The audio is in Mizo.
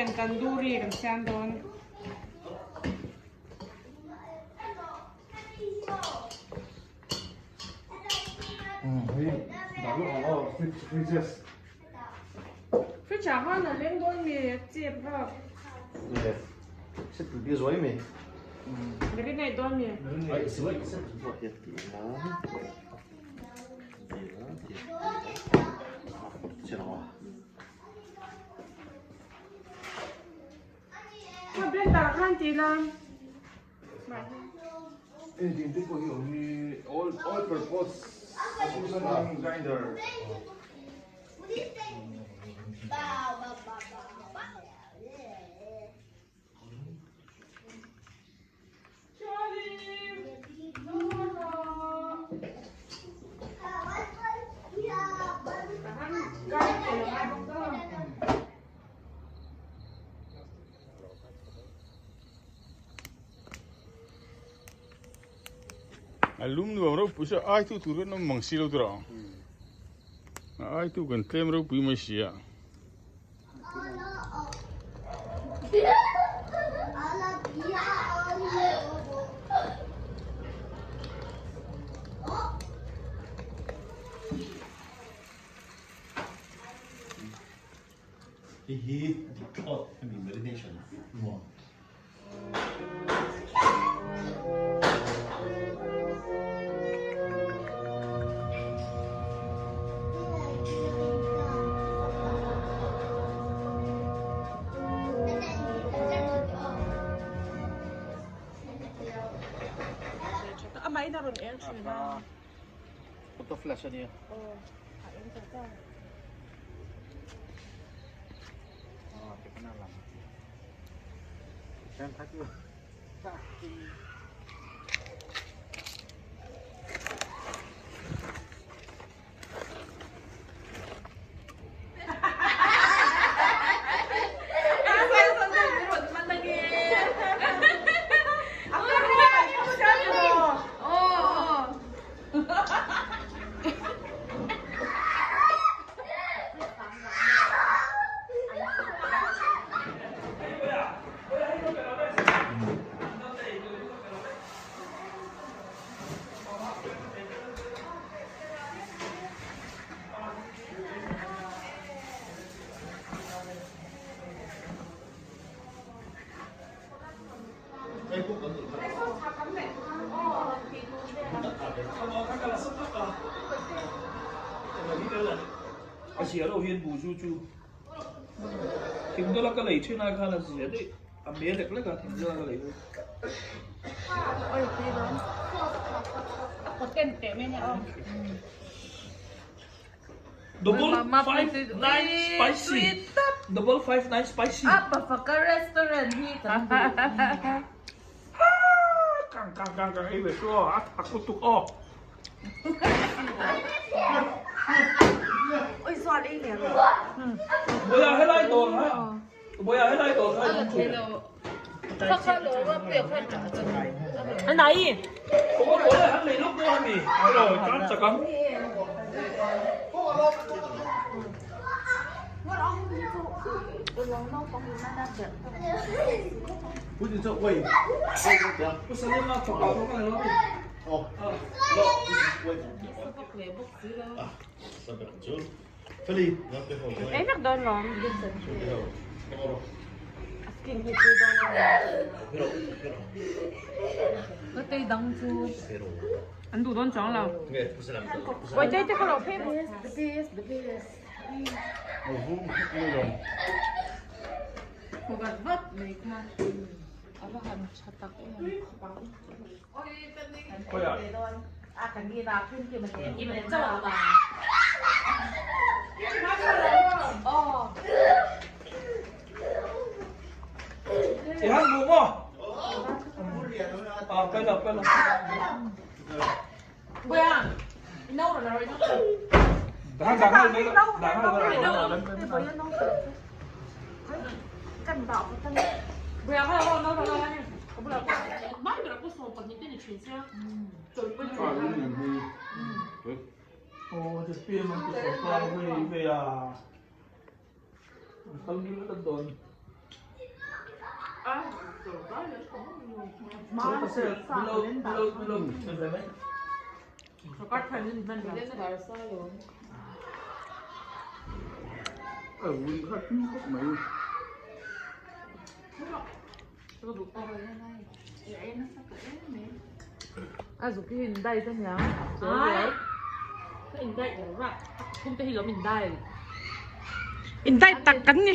Chicken tandoori kan siam dawn. Fridge ah khan a leng dawn mi a chep vak. Marinate dawn mi. Kha blender ah khan ti la. A lum nuam ropui saw ai tu tur kan awm mang si lo tur a a ai tu kan tlem ropui mai si a. Hei hi a dik thlawt hemi marination nuam. Amah in a rawn eng thin a. Photo flash a nia. Aw, a eng tawh ta. A zia reuh hian buh chu chu thing dawla ka lei thin ai khan a zia daih a me lek lek a thing dawla ka lei chu. Double 59 spicy double 59 spicy Apa restaurant hi kan duh. Kang kang kang kang ei ve chu aw a thak lutuk aw. Oi zual ei leh rawh. Boya helai dawr kha boya helai dawr kha Kha kha lo va pek kha ta chu. An ai. Ko ko le han lei lok dawn ami. Hello tan chakang. Ei vek dawn lawm. A skin hi tui dawn a ni. Ka tei dang chu. An duh dawn chuang lo. Oi tei te kha lo phei. The best, the best. Vat vat mai kha. A va han tha tak em. I han bu maw? A pel a pel a. Dah dah ngal mai dah ngal mai Oh, the PM an ti sawrkar vei vei a. An kal ngil vek an dawn. A vun kha tui khawp mai. A zuk hi in dai ta niang. Ka in dai lo ra. Khum te hi lom in dai. In dai tak kan ni.